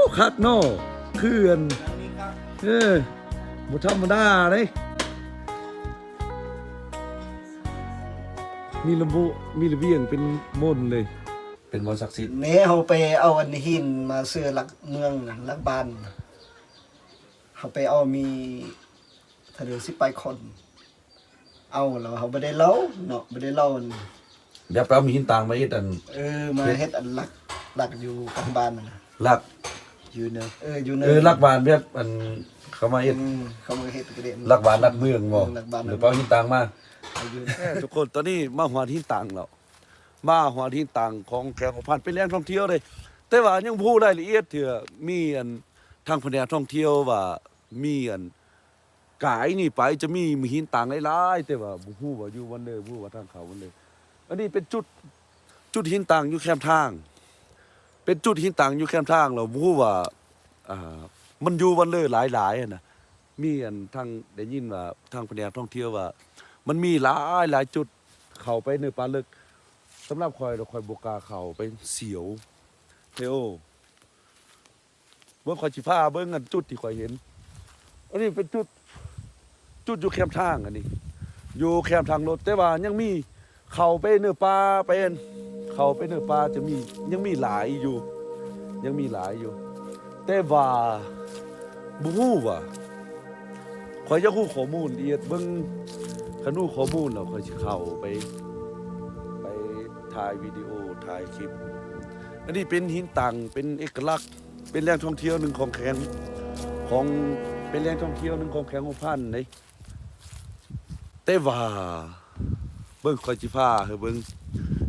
ໂອ້ ຄັກເນາະ ຄືອັນ ເອີ ບໍ່ທຳມະດາເດ້ ມີລະບົ ມີລະບຽງເປັນມົນເລີຍ ເປັນບ່ອນສັກສິດ. ແມ່ ເຮົາໄປເອົາອັນຫີນມາເຊື່ອຫຼັກເມືອງນະ ຫຼັກບ້ານນະ ເຮົາໄປເອົາມີ ເທົ່າໃດ ສິບປາຍຄົນ ເອົາແລ້ວເຮົາບໍ່ໄດ້ເລົ່າເນາະ ບໍ່ໄດ້ເລົ່າ ແບບໄປເອົາຫີນຕ່າງມາເຮັດອັນ ເອີ ມາເຮັດອັນຫຼັກ ຫຼັກຢູ່ກາງບ້ານນັ້ນນະ ຫຼັກ ຢູ່ເນີ ເອີ ຢູ່ເນີ ເອີ ຫຼັກບ້ານແບບອັນເຂົາມາເຮັດ ເອີ ເຂົາມາເຮັດກະເດັນ ຫຼັກບ້ານຫຼັກເມືອງບໍ ເອີ ຫຼັກບ້ານ ຫຼືໄປເອົາຫີນຕ່າງມາ ເອົາຢູ່ ເອີ ທຸກຄົນ ຕອນນີ້ມາຮອດຫີນຕ່າງແລ້ວ ມາຮອດຫີນຕ່າງຂອງແຂວງຫົວພັນ ເປັນແຫຼ່ງທ່ອງທ່ຽວເດ້ ແຕ່ວ່າຍັງບໍ່ຮູ້ລາຍລະອຽດເທື່ອ ມີອັນທາງພະແນກທ່ອງທ່ຽວວ່າມີອັນ ກາຍນີ້ໄປຈະມີຫີນຕ່າງຫຼາຍໆ ແຕ່ວ່າບໍ່ຮູ້ວ່າຢູ່ບ່ອນໃດ ບໍ່ຮູ້ວ່າທາງເຂົ້າບ່ອນໃດ. ອັນນີ້ເປັນຈຸດ ຈຸດຫີນຕ່າງຢູ່ແຄມທາງ ເປັນຈຸດຫີນຕ່າງຢູ່ແຄມທາງ ແລ້ວບໍ່ຮູ້ວ່າ ອ່າ ມັນຢູ່ບ່ອນໃດຫຼາຍໆຫັ້ນນະ. ມີອັນທາງ ໄດ້ຍິນວ່າທາງພະແນກທ່ອງທ່ຽວວ່າ ມັນມີຫຼາຍໆຈຸດ ເຂົ້າໄປໃນປ່າເລິກ. ສຳລັບຂ້ອຍແລ້ວ ຂ້ອຍບໍ່ກ້າເຂົ້າໄປ ສຽວ ເທໂອ. ເບິ່ງ ຂ້ອຍຊິພາເບິ່ງອັນຈຸດທີ່ຂ້ອຍເຫັນ ອັນນີ້ເປັນຈຸດ ຈຸດຢູ່ແຄມທາງ ອັນນີ້ຢູ່ແຄມທາງລົດ ແຕ່ວ່າຍັງມີເຂົ້າໄປເນີປ່າ ໄປ ເຂົ້າໄປເນີປ່າຈະມີ ຍັງມີຫຼາຍຢູ່ ຍັງມີຫຼາຍຢູ່ ແຕ່ວ່າບໍ່ຮູ້ວ່າ ຂ້ອຍຢາກຮູ້ຂໍ້ມູນລະອຽດເບິ່ງ ຄັນຮູ້ຂໍ້ມູນແລ້ວຂ້ອຍຊິເຂົ້າໄປ ໄປຖ່າຍວິດີໂອ ຖ່າຍຄລິບ. ອັນນີ້ເປັນຫີນຕ່າງ ເປັນເອກະລັກ ເປັນແຫຼ່ງທ່ອງທ່ຽວໜຶ່ງຂອງແຂວງ ຂອງ ເປັນແຫຼ່ງທ່ອງທ່ຽວໜຶ່ງຂອງແຂວງຫົວພັນເດ້. ແຕ່ວ່າ ເບິ່ງ ຂ້ອຍຊິພາໃຫ້ເບິ່ງ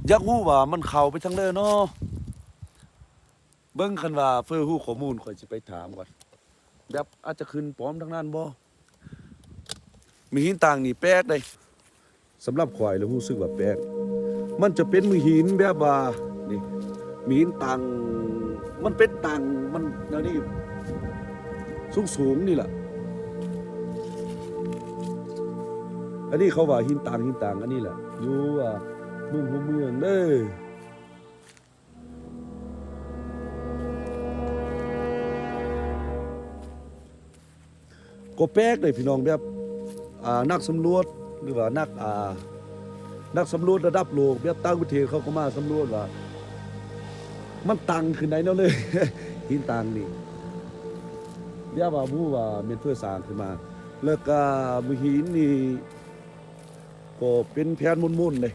ຢາກຮູ້ວ່າມັນເຂົ້າໄປທາງໃດເນາະ. ເບິ່ງ ຄັນວ່າເຟີ້ຮູ້ຂໍ້ມູນ ຂ້ອຍຊິໄປຖາມກ່ອນ ແບບອາດຈະຂຶ້ນປ້ອມທາງນັ້ນບໍ່? ມີຫີນຕ່າງນີ້ແປກເດ້ ສຳລັບຂ້ອຍແລ້ວຮູ້ສຶກວ່າແປກ ມັນຈະເປັນຫີນແບບວ່າ ນີ້ ຫີນຕ່າງ ມັນເປັນຕ່າງ ມັນແນວນີ້ ສູງໆນີ້ລະ. ອັນນີ້ເຂົາວ່າຫີນຕ່າງ ຫີນຕ່າງ ອັນນີ້ແຫຼະ ຢູ່ ອ່າ ເມືອງຫົວເມືອງເດີ. ກໍແປກເດ້ພີ່ນ້ອງ ແບບ ອ່າ ນັກສຳຫຼວດ ຫຼືວ່ານັກ ອ່າ ນັກສຳຫຼວດລະດັບໂລກ ແບບຕ່າງປະເທດເຂົາກໍມາສຳຫຼວດວ່າ ມັນຕັ້ງຂຶ້ນໄດ້ແນວໃດ ຫີນຕ່າງນີ້ ແບບວ່າບໍ່ຮູ້ວ່າແມ່ນເພິ່ນສ້າງຂຶ້ນມາ ແລ້ວກະຫີນນີ້ ກໍເປັນແຜ່ນມົນໆເດ້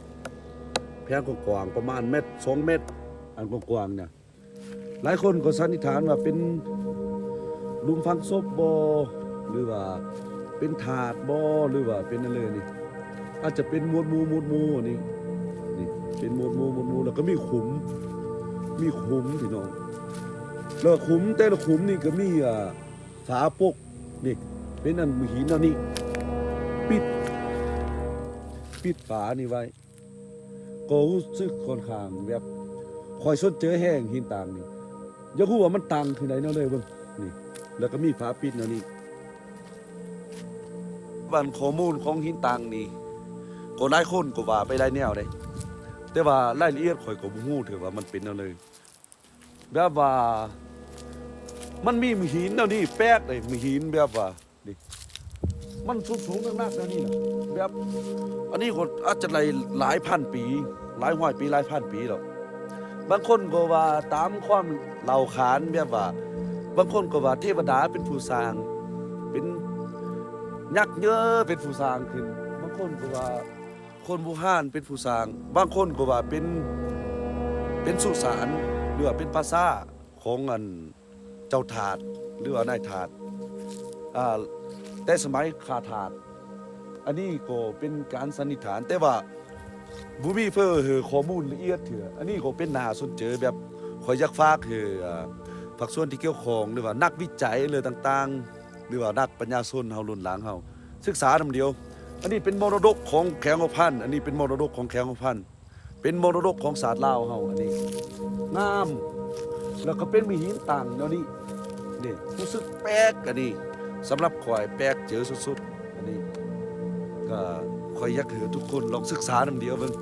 ແຜ່ນກວ້າງໆ ປະມານແມັດ ສອງແມັດ ອັນກວ້າງໆນະ. ຫຼາຍຄົນກໍສັນນິຖານວ່າເປັນຫຼຸມຝັງສົບບໍ ຫຼືວ່າເປັນທາດບໍ ຫຼືວ່າເປັນອັນເລີນີ້ ອາດຈະເປັນໝວດໝູ່ ໝວດໝູ່ນີ້ ນີ້ເປັນໝວດໝູ່ ໝວດໝູ່ ແລ້ວກໍມີຂຸມ ມີຂຸມພີ່ນ້ອງ ແລ້ວຂຸມ ແຕ່ລະຂຸມນີ້ກໍມີ ອ່າ ຝາປົກ ນີ້ເປັນອັນຫີນອັນນີ້ ປິດ ປິດຝານີ້ໄວ້ ກໍຮູ້ສຶກຂ້ອນຂ້າງແບບ ຂ້ອຍສົນເຈີແຮງຫີນຕ່າງນີ້ ຢາກຮູ້ວ່າມັນຕັ້ງຄືໃດແນວໃດເບິ່ງ ນີ້ ແລ້ວກໍມີຝາປິດແນວນີ້. ບັນຂໍ້ມູນຂອງຫີນຕ່າງນີ້ ກໍຫຼາຍຄົນກໍວ່າໄປຫຼາຍແນວເດ້ ແຕ່ວ່າລາຍລະອຽດຂ້ອຍກໍບໍ່ຮູ້ເທື່ອວ່າມັນເປັນແນວໃດ. ແບບວ່າມັນມີຫີນແນວນີ້ແປກເດ້ ຫີນແບບວ່ານີ້ ມັນສູງໆໜັກໆແນວນີ້ນະ ແບບ ອັນນີ້ກໍອາດຈະໄດ້ຫຼາຍພັນປີ ຫຼາຍຮ້ອຍປີ ຫຼາຍພັນປີແລ້ວ. ບາງຄົນກໍວ່າຕາມຄວາມເລົ່າຂານ ແບບວ່າ ບາງຄົນກໍວ່າເທວະດາເປັນຜູ້ສ້າງ ເປັນຍັກເຍີເປັນຜູ້ສ້າງຂຶ້ນ ບາງຄົນກໍວ່າ ຄົນບູຮານເປັນຜູ້ສ້າງ ບາງຄົນກໍວ່າເປັນ ເປັນສຸສານ ຫຼືວ່າເປັນປາສາດຂອງອັນເຈົ້າທາດ ຫຼືວ່ານາຍທາດ ອ່າ ແຕ່ສະໄໝຂ້າທາດ. ອັນນີ້ກໍເປັນການສັນນິຖານ ແຕ່ວ່າບໍ່ມີເຟີ້ເຮີຂໍ້ມູນລະອຽດເທື່ອ. ອັນນີ້ກໍເປັນໜ້າສົນເຈີ ແບບຂ້ອຍຢາກຝາກໃຫ້ ອ່າ ພາກສ່ວນທີ່ກ່ຽວຂ້ອງ ຫຼືວ່ານັກວິໄຈ ຫຼືຕ່າງໆ ຫຼືວ່ານັກປັນຍາຊົນເຮົາລຸ້ນຫຼັງເຮົາສຶກສານຳດຽວ. ອັນນີ້ເປັນມໍລະດົກຂອງແຂວງຫົວພັນ ອັນນີ້ເປັນມໍລະດົກຂອງແຂວງຫົວພັນ ເປັນມໍລະດົກຂອງຊາດລາວເຮົາ. ອັນນີ້ງາມ ແລ້ວກໍເປັນມີຫີນຕັ້ງແນວນີ້ ນີ້ຮູ້ສຶກແປກ ອັນນີ້ສຳລັບຂ້ອຍແປກເຈີສຸດໆ. ອັນນີ້ກໍຂ້ອຍຢາກໃຫ້ທຸກຄົນລອງສຶກສານຳດຽວເບິ່ງ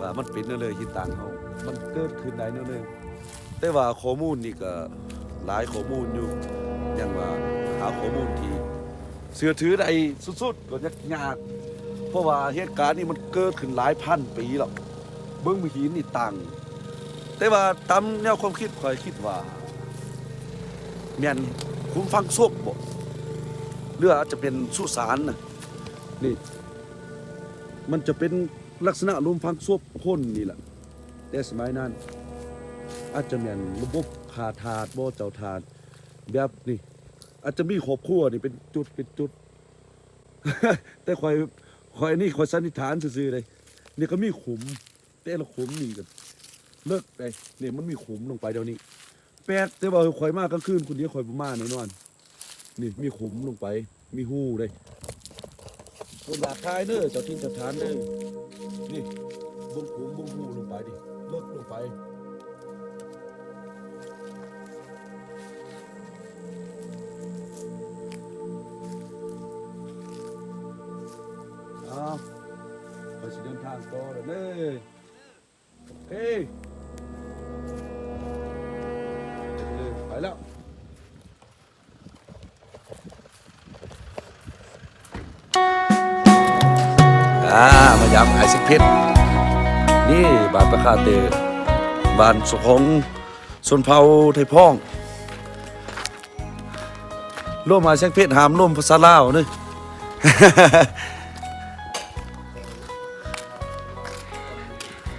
ວ່າມັນເປັນແນວໃດ ຫີນຕັ້ງເຮົາ ມັນເກີດຂຶ້ນໄດ້ແນວໃດ. ແຕ່ວ່າຂໍ້ມູນນີ້ກໍ ຫຼາຍຂໍ້ມູນຢູ່ ຍັງວ່າຫາຂໍ້ມູນທີ່ເຊື່ອຖືໄດ້ສຸດໆກໍຍາກ ເພາະວ່າເຫດການນີ້ມັນເກີດຂຶ້ນຫຼາຍພັນປີແລ້ວ ເບິ່ງຫີນນີ້ຕັ້ງ ແຕ່ວ່າຕາມແນວຄວາມຄິດຂ້ອຍຄິດວ່າ ແມ່ນຂຸມຝັງສົບບໍ ຫຼືອາດຈະເປັນສຸສານນະ ນີ້ ມັນຈະເປັນລັກສະນະຂຸມຝັງສົບຄົນນີ້ລະ ແຕ່ສະໄໝນັ້ນ ອາດຈະແມ່ນລະບົບຂ້າທາດບໍ ເຈົ້າທາດ ແບບນີ້ ອາດຈະມີຄອບຄົວນີ້ເປັນຈຸດເປັນຈຸດ ແຕ່ຂ້ອຍ ຂ້ອຍ ອັນນີ້ຂ້ອຍສັນນິຖານຊື່ໆເດ້ ນີ້ກໍມີຂຸມ ແຕ່ລະຂຸມນີ້ກໍເລິກເດ້ ນີ້ມັນມີຂຸມລົງໄປແນວນີ້ ແປກ ແຕ່ວ່າຂ້ອຍມາກາງຄືນຄົນດຽວ ຂ້ອຍບໍ່ມາແນ່ນອນ ນີ້ມີຂຸມລົງໄປ ມີຮູເດ້ ບໍ່ຢາກຖ່າຍເດີ ເຈົ້າຖິ່ນເຈົ້າຖານເດີ ນີ້ເບິ່ງຂຸມເບິ່ງຮູລົງໄປນີ້ ເລິກລົງໄປ ອ້າວ ຂ້ອຍຊິເດີນທາງຕໍ່ແລ້ວເດີ ໂອເຄ ໄປແລ້ວ ອ່າ ມາຢາມອ້າຍສິງເພັດ ນີ້ບ້ານປາຄາເຕີ ບ້ານຂອງຊົນເຜົ່າໄທພອງ ລວມອ້າຍສິງເພັດ ຫ້າມລວມພາສາລາວເດີ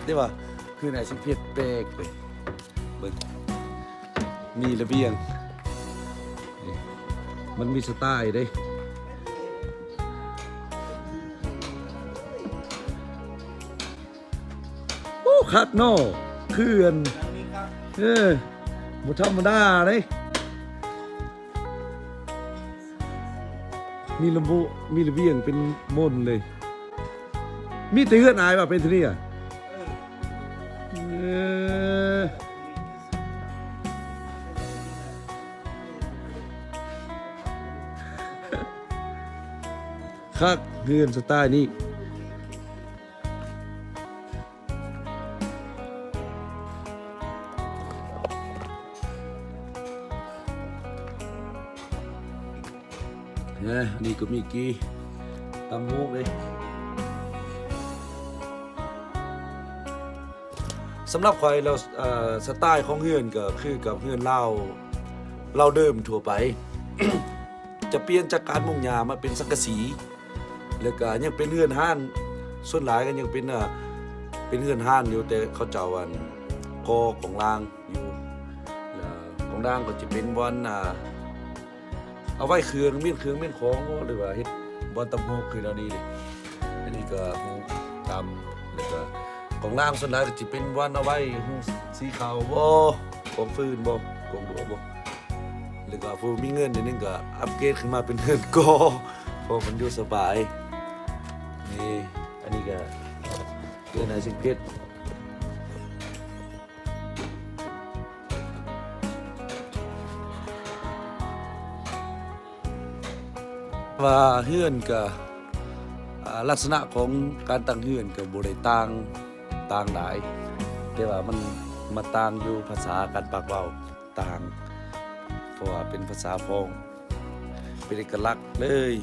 ແຕ່ວ່າຄືອ້າຍສິງເພັດແປກເວີຍ ເບິ່ງ ມີລະບຽງ ມັນມີສະໄຕເດ້ ໂອ້ ຄັກເນາະ ເຂື່ອນ ເອີ ບໍ່ທຳມະດາເດ້ ມີລະບົ ມີລະບຽງເປັນມົນເລີຍ ມີແຕ່ເຮືອນອ້າຍວ່າເປັນເທົ່ານີ້ອະ ເອີ ຄັກ ເຮືອນສະໄຕນີ້ ເອີ ອັນນີ້ກໍມີກີ່ ຕຳໝູກເດ້ ສຳລັບຂ້ອຍແລ້ວ ເອີ ສະໄຕຂອງເຮືອນກໍຄືກັບເຮືອນລາວ ລາວເດີມທົ່ວໄປ ຈະປ່ຽນຈາກການມຸງຫຍ້າມາເປັນສັງກະສີ ແລ້ວກະຍັງເປັນເຮືອນຮ້ານ ສ່ວນຫຼາຍກໍຍັງເປັນ ເອີ ເປັນເຮືອນຮ້ານຢູ່ ແຕ່ເຂົາເຈົ້າ ອັນ ກໍ່ກອງລ່າງຢູ່ ແລ້ວກອງລ່າງກໍຈະເປັນບ່ອນ ອ່າ ເອົາໄວ້ເຄື່ອງ ມ້ຽນເຄື່ອງມ້ຽນຂອງບໍ ຫຼືວ່າເຮັດບ່ອນຕຳຫູກຄືແນວນີ້ເດ້ ອັນນີ້ກໍຫູກຕຳ ແລ້ວກໍກອງລ່າງສ່ວນຫຼາຍກໍຈະເປັນບ່ອນເອົາໄວ້ຫຸງສີເຂົ້າບໍ ກອງຟືນບໍ ກອງດັວບໍ ແລ້ວກໍຜູ້ມີເງິນໜ້ອຍໜຶ່ງກໍອັບເກຣດຂຶ້ນມາເປັນເຮືອນກໍ່ ເພາະມັນຢູ່ສະບາຍ ນີ້ ອັນນີ້ກໍເຮືອນອ້າຍສິງເພັດ ວ່າເຮືອນກະ ອ່າ ລັກສະນະຂອງການຕັ້ງເຮືອນກະບໍ່ໄດ້ຕ່າງ ຕ່າງຫຼາຍ ແຕ່ວ່າມັນມາຕ່າງຢູ່ພາສາການປາກເວົ້າຕ່າງ ເພາະວ່າເປັນພາສາພ້ອງ ເປັນເອກະລັກເລີຍ.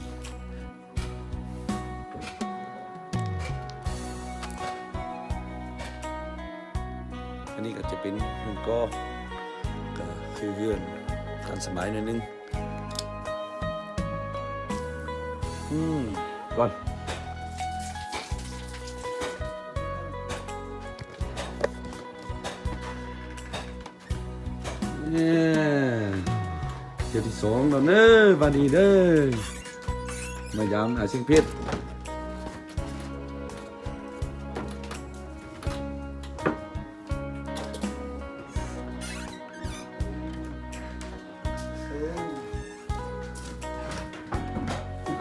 ອັນນີ້ກໍຈະເປັນເຮືອນກໍ ກໍຄືເຮືອນທັນສະໄໝໜ້ອຍໜຶ່ງ. ອືມ ກ່ອນ. ເອີ ເທື່ອທີສອງແລ້ວເດີ ບາດນີ້ເດີ ມາຢາມອ້າຍສິງເພັດ.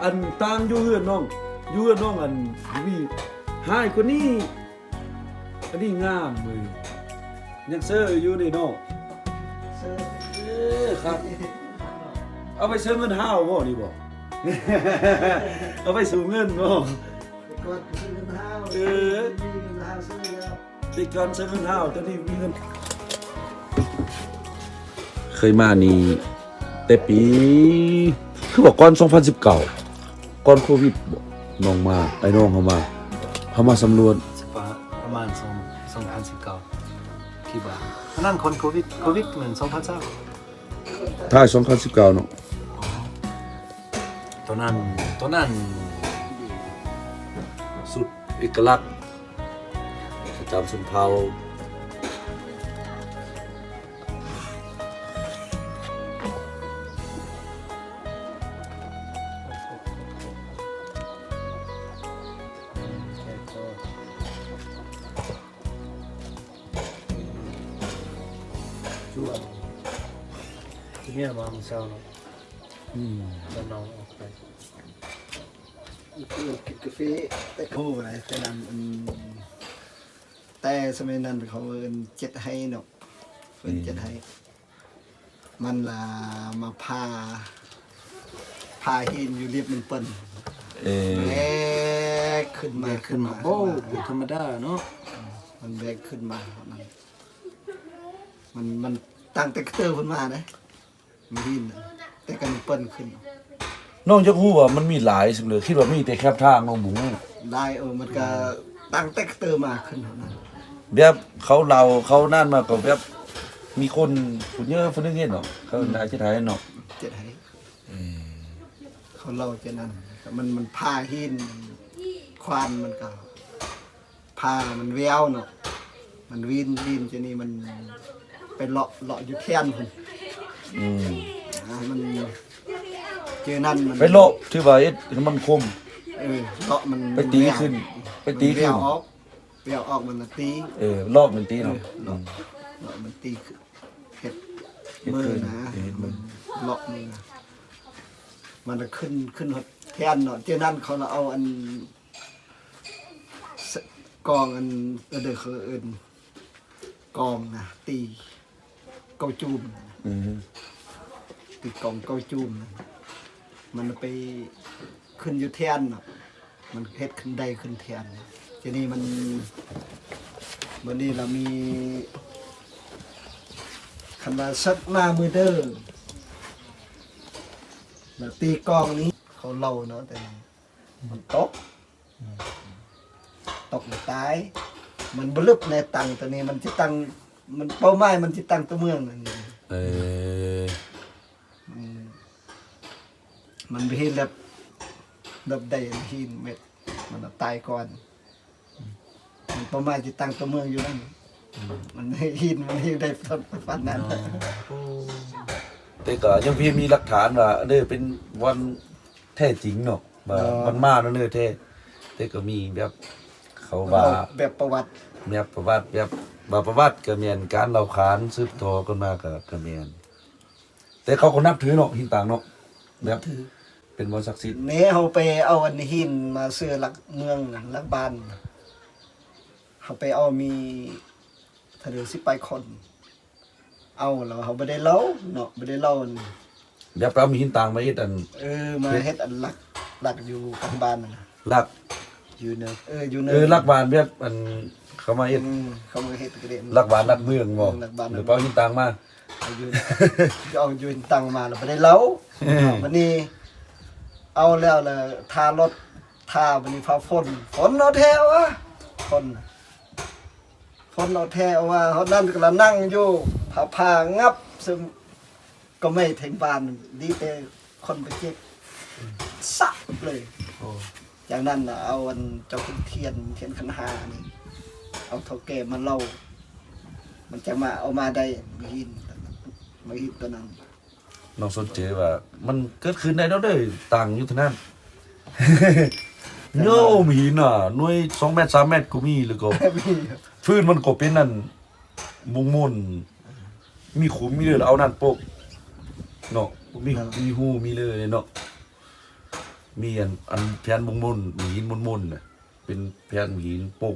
ອັນຕ່າງຢູ່ເຮືອນນ້ອງ ຢູ່ເຮືອນນ້ອງ ອັນມີຮ້າຍກວ່ານີ້. ອັນນີ້ງາມເວີຍ ຍັງເຊີຢູ່ນີ້ເນາະ ເຊີ ເອີ ຄັກ ເອົາໄປເຊີເງິນຫ້າວບໍ່ນີ້ບໍ່ ເອົາໄປສູເງິນບໍ່ ແຕ່ກ່ອນເຊີເງິນຫ້າວ ເອີ ມີເງິນຫ້າວເຊີແລ້ວ ແຕ່ກ່ອນເຊີເງິນຫ້າວ ຕອນນີ້ມີເງິນ ເ ເຄີຍມານີ້ແຕ່ປີ ຄືວ່າກ່ອນສອງພັນສິບເກົ້າ ກ່ອນໂຄວິດບໍ ນ້ອງມາ ໄອ້ນ້ອງເຮົາມາ ເຮົາມາສຳຫຼວດ ປະ ປະມານສອງ ສອງພັນສິບເກົ້າ ຄິດວ່າ ອັນນັ້ນກ່ອນໂຄວິດ ໂຄວິດແມ່ນສອງພັນຊາວ ທ້າຍສອງພັນສິບເກົ້າເນາະ. ອໍ ຕອນນັ້ນ ຕອນນັ້ນ ຊຸດເອກະລັກ ປະຈຳຊົນເຜົ່າ. ຈວນ ເມຍມາມື້ເຊົ້າເນາະ ອືມ ຕອນນ້ອງອອກໄປ ກິນກາເຟ ແຕ່ເຂົາໄດ້ ແຕ່ນັ້ນ ອັນ ແຕ່ສະໄໝນັ້ນເຂົາເອີ້ນເຈັດໄຮ່ເນາະ ເພິ່ນ ອືມ ເຈັດໄຮ່ ມັນລະມາຜ່າ ຜ່າຫີນຢູ່ລິບມັນເປັນ ເອີ ແບກຂຶ້ນມາ ແບກຂຶ້ນມາ ຂຶ້ນມາ ໂອ້ ບໍ່ທຳມະດາເນາະ ມັນແບກຂຶ້ນມານັ້ນ ມັນ ມັນຕັ້ງແຕ່ກະເຕີພຸ້ນມາເດ້ ຫີນນະ ແຕ່ກະເປັນຂຶ້ນ. ນ້ອງຢາກຮູ້ວ່າມັນມີຫຼາຍສ່ຳເລີ ຄິດວ່າມີແຕ່ແຄມທາງ ນ້ອງບໍ່ຮູ້. ຫຼາຍ ເອີ ມັນກະ ອືມ ຕັ້ງແຕ່ກະເຕີມາຂຶ້ນເທົ່ານັ້ນ ແບບເຂົາເລົ່າເຂົານັ້ນມາ ກໍແບບມີຄົນຜູ້ເຍີຜູ້ໜຶ່ງເຮັດເນາະ ເຂົາ ອືມ ໜ້າຈະໄດ້ເນາະ ຈະໄດ້ ເອີ ເຂົາເລົ່າຈັ່ງນັ້ນ ມັນ ມັນຜ່າຫີນ ຂວານມັນກະ ຜ່າມັນແຫວວເນາະ ມັນວິນ ວິນ ຈາກນີ້ມັນໄປເລາະ ເລາະຢູ່ແທ່ນພຸ້ນ ອືມ ອ່າ ມັນ ເຈີນັ້ນມັນ ໄປເລາະ ຖືວ່າເຮັດໃຫ້ມັນຄົມ ເອີ ເລາະມັນ ໄປຕີຂຶ້ນ ໄປຕີຂຶ້ນ ມັນແຫວວອອກ ແຫວວອອກມັນລະຕີ ເອີ ເລາະມັນຕີເນາະ ເອີ ເລາະ ອືມ ເລາະມັນຕີ ເຮັດ ເຮັດເມີນະ ເຮັດເມີ ເລາະເມີ ມັນລະຂຶ້ນ ຂຶ້ນຮອດແທ່ນເນາະ ເຈົ້ານັ້ນເຂົາລະເອົາອັນ ກອງອັນ ເອີ ເດີ ເຂົາເອີ້ນກອງນະ ຕີເກົ້າຈູມ ອືມ ຕີກອງເກົ້າຈູມ ມັນໄປຂຶ້ນຢູ່ແທ່ນເນາະ ມັນເຮັດຂຶ້ນໄດ້ຂຶ້ນແທ່ນ ທີນີ້ມັນ ມື້ນີ້ລະມີ ຄັນວ່າສັກມາມື້ເດີ ລະຕີກອງນີ້ ເຂົາເລົ່າເນາະ ແຕ່ມັນຕົກ ຕົກລະຕາຍ ມັນບໍ່ເລິກໃນຕັງ ໂຕນີ້ມັນຊິຕັ້ງ ມັນເປົ້າໝາຍມັນຊິຕັ້ງຕົວເມືອງນັ້ນ ເອີ ມັນ ມັນບໍ່ເຫັນແບບ ແບບໃດ ຫີນເມັດ ມັນຕາຍກ່ອນ ມັນປະມານຊິຕັ້ງຕົວເມືອງຢູ່ນັ້ນ ມັນຫີນ ມັນຫີນໄດ້ປານນັ້ນ ໂອ້ ແຕ່ກໍຍັງມີ ມີຫຼັກຖານວ່າ ເອີ ເປັນບ່ອນແທ້ຈິງເນາະ ວ່າ ເນາະ ມັນມາແນວເນີແທ້ ແຕ່ກໍມີແບບເຂົາວ່າ ເວົ້າແບບປະຫວັດ ແບບປະຫວັດ ແບບວ່າປະຫວັດກໍແມ່ນ ການເລົ່າຂານສືບຕໍ່ກັນມາກໍ ກໍແມ່ນ ແຕ່ເຂົາກໍນັບຖືເນາະ ຫີນຕາງເນາະ ແບບ ເປັນບ່ອນສັກສິດ ແນເຮົາໄປເອົາອັນຫີນມາເຊື່ອຫຼັກເມືອງ ຫຼັກບ້ານ ເຮົາໄປເອົາມີ ຖ້າເດີ ສິບປາຍຄົນ ເອົາແລ້ວເຮົາບໍ່ໄດ້ເລົ່າເນາະ ບໍ່ໄດ້ເລົ່າ ແບບເອົາຫີນຕາງມາເຮັດອັນ ເອີ ມາເຮັດອັນຫຼັກ ຫຼັກຢູ່ຂ້າງບ້ານນັ້ນນະ ຫຼັກ ຢູ່ເນີ ເອີ ຢູ່ເນີ ເອີ ຫຼັກບ້ານແບບອັນ ເຂົາມາເຮັດ ອືມ ເຂົາມາເຮັດກໍໄດ້ ຫຼັກບ້ານຫຼັກເມືອງບໍ ເອີ ຫຼັກບ້ານ ຫຼືເອົາຫີນຕາງມາ ເອົາຢູ່ ເອົາຢູ່ຫີນຕາງມາແລ້ວບໍ່ໄດ້ເລົ່າ ອືມ ບັດນີ້ເອົາແລ້ວ ແລ້ວຖ້າລົດ ຖ້າບັດນີ້ຟ້າຝົນ ຝົນເອົາແທ້ວ່າ ຝົນ ຝົນເອົາແທ້ວ່າ ຮອດນັ້ນກໍລະນັ່ງຢູ່ ຟ້າຜ່າງັບ ເຊິ່ງກໍໄໝ້ເທັງບ້ານ ດີແຕ່ຄົນບໍ່ເຈັບ ອືມ ສະເລີຍ ໂອ້ ຈາກນັ້ນນະ ເອົາອັນເຈົ້າຄຸນທຽນ ທຽນຂັນຫ້ານີ້ ເອົາເຖົ້າແກ່ມາເລົ່າ ມັນຈະມາ ເອົາມາໄດ້ ມາຫີນ ມາຫີນໂຕນັ້ນ. ນ້ອງສົນເຈີວ່າ ມັນເກີດຂຶ້ນໄດ້ເນາະເດີ ຕາງຢູ່ເທົ່ານັ້ນ ໂຍມຫີນນະ ໜ່ວຍສອງແມັດ ສາມແມັດກໍມີ ແລ້ວກໍ ມີ ພື້ນມັນກໍເປັນອັນ ມົງມົນ ມີຂຸມມີເລີ ແລ້ວເອົານັ້ນໂປະເນາະ ມີ ເນາະ ມີຮູມີເລີເນາະ ມີອັນ ອັນແຜ່ນມົງມົນ ຫີນມົນໆນະ ເປັນແຜ່ນຫີນໂປະ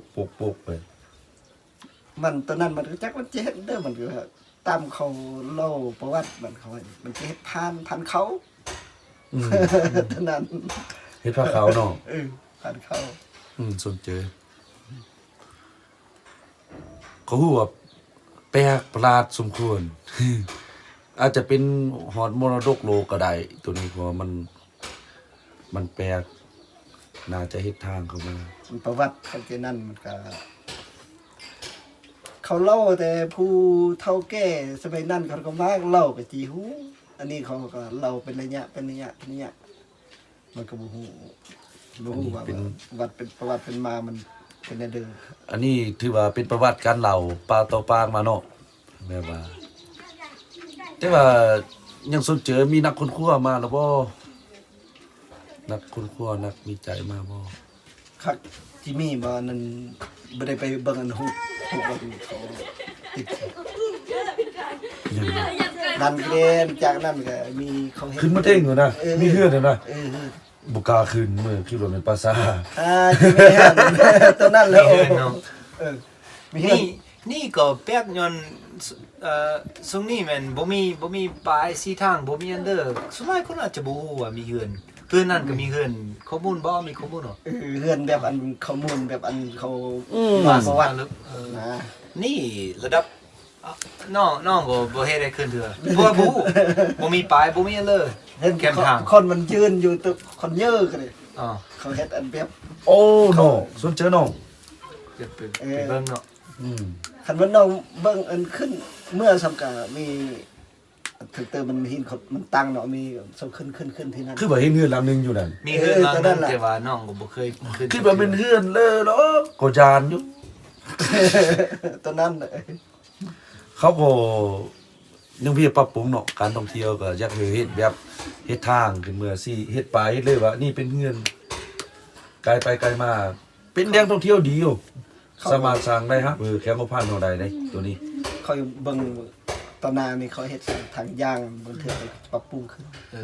ໆໆໄປ. ມັນ ຕອນນັ້ນມັນກໍຈັກມັນຈະເຮັດເດີ ມັນກໍຕາມເຂົາເລົ່າປະຫວັດ ມັນເຂົາ ມັນຈະເຮັດຜ່ານ ຜ່ານເຂົາ ອືມ ຕອນນັ້ນ ເຮັດຜ່ານເຂົາເນາະ ເອີ ຜ່ານເຂົາ ອືມ ສົນເຈີ ເຂົາຮູ້ວ່າແປກປະຫຼາດສົມຄວນ ອາດຈະເປັນຮອດມໍລະດົກໂລກກໍໄດ້ ໂຕນີ້ ເພາະວ່າມັນ ມັນແປກ ໜ້າຈະເຮັດທາງເຂົ້າມາ. ມັນປະຫວັດຂອງເຈນັ້ນ ມັນກະ ເຂົາເລົ່າແຕ່ຜູ້ເຖົ້າແກ່ສະໄໝນັ້ນ ເຂົາກໍມາເລົ່າກະຊິຮູ້. ອັນນີ້ເຂົາກໍເລົ່າເປັນໄລຍະ ເປັນໄລຍະ ເປັນໄລຍະ. ມັນກໍບໍ່ຮູ້ ບໍ່ຮູ້ວ່າ ອັນນີ້ເປັນ ປະຫວັດເປັນ ປະຫວັດເປັນມາມັນເປັນແນວໃດ. ອັນນີ້ຖືວ່າເປັນປະຫວັດການເລົ່າປາກຕໍ່ປາກມາເນາະ ແບບວ່າ ແຕ່ວ່າຍັງສົນເຈີ ມີນັກຄົ້ນຄວ້າມາແລ້ວບໍ່? ນັກຄົ້ນຄວ້າ ນັກວິໄຈມາບໍ່? ຄັກ ຊິມີບໍ່? ອັນນັ້ນບໍ່ໄດ້ໄປເບິ່ງອັນຮູບ ຮູບອັນເຂົາຕິດ ຍັງບໍ່ ນັ້ນເດ້. ຈາກນັ້ນກໍມີເຂົາເຮັດ ຂຶ້ນມາເທິງຢູ່ນະ ເອີ ມີເຮືອນຢູ່ນະ ເອີ ບໍ່ກ້າຂຶ້ນ ມື້ຄິດວ່າແມ່ນປ່າຊ້າ. ອ່າ ຊິມີເຮືອນ ໂຕນັ້ນແຫຼະ ມີເຮືອນເນາະ ເອີ ມີເຮືອນ. ນີ້ ນີ້ກໍແປກຍ້ອນ ເອີ ຊ່ວງນີ້ແມ່ນບໍ່ມີ ບໍ່ມີປ້າຍຊີ້ທາງ ບໍ່ມີອັນເດີ ສ່ວນຫຼາຍຄົນອາດຈະບໍ່ຮູ້ວ່າມີເຮືອນ ເຮືອນນັ້ນກໍມີເຮືອນ ອືມ ຂອງມູນບໍ່ ມີຂອງມູນບໍ່? ເອີ ເຮືອນແບບອັນຂອງມູນ ແບບອັນເຂົາ ອືມ ວາງປະຫວັດ ເອີ ນະ. ນີ້ລະດັບ ນ້ອງ ນ້ອງບໍ່ ບໍ່ເຮັດໃຫ້ຂຶ້ນເທື່ອ ເພາະວ່າບໍ່ຮູ້ ບໍ່ມີປ້າຍ ບໍ່ມີອັນເດີ ເຫັນແຄມທາງ ຄົນມັນຢືນຢູ່ ຄົນເຍີ້ກັນເດ້ ອໍ ເຂົາເຮັດອັນແບບ ໂອ້ ນ້ອງ ສົນເຈີນ້ອງ ຢາກໄປ ເອີ ໄປເບິ່ງເນາະ. ອືມ ຄັນວ່ານ້ອງເບິ່ງອັນຂຶ້ນເມືອສ່ຳກະມີ ເຖິງເຕີມັນຫີນ ມັນຕັ້ງເນາະ ມີເສົາຂຶ້ນ ຂຶ້ນ ຂຶ້ນທີ່ນັ້ນ ຄືວ່າເຫັນເຮືອນຫຼັງໜຶ່ງຢູ່ນັ້ນ ມີເຮືອນ ເອີ ຫຼັງໜຶ່ງ ແຕ່ວ່ານ້ອງກໍບໍ່ເຄີຍຂຶ້ນ ຄິດວ່າແມ່ນເຮືອນເລີຍເນາະ ກໍຢ້ານຢູ່ ຕອນນັ້ນ ເຂົາກໍຍັງພະຍາຍາມປັບປຸງເນາະ ການທ່ອງທ່ຽວກໍຢາກໃຫ້ເຮັດແບບ ເຮັດທາງຂຶ້ນເມືອຊີ້ ເຮັດປ້າຍ ເຮັດເລີຍວ່ານີ້ເປັນເຮືອນ ກາຍໄປກາຍມາ ເປັນແຫຼ່ງທ່ອງທ່ຽວດີຢູ່ ເຂົາ ສາມາດສ້າງລາຍຮັບໃຫ້ແຂວງຫົວພັນເຮົາໄດ້ເດ້ ໂຕນີ້ ເຂົາເບິ່ງຕອນໜ້ານີ້ ເຂົາເຮັດທາງຍ່າງ ບາງເທື່ອກໍປັບປຸງຂຶ້ນ ເອີ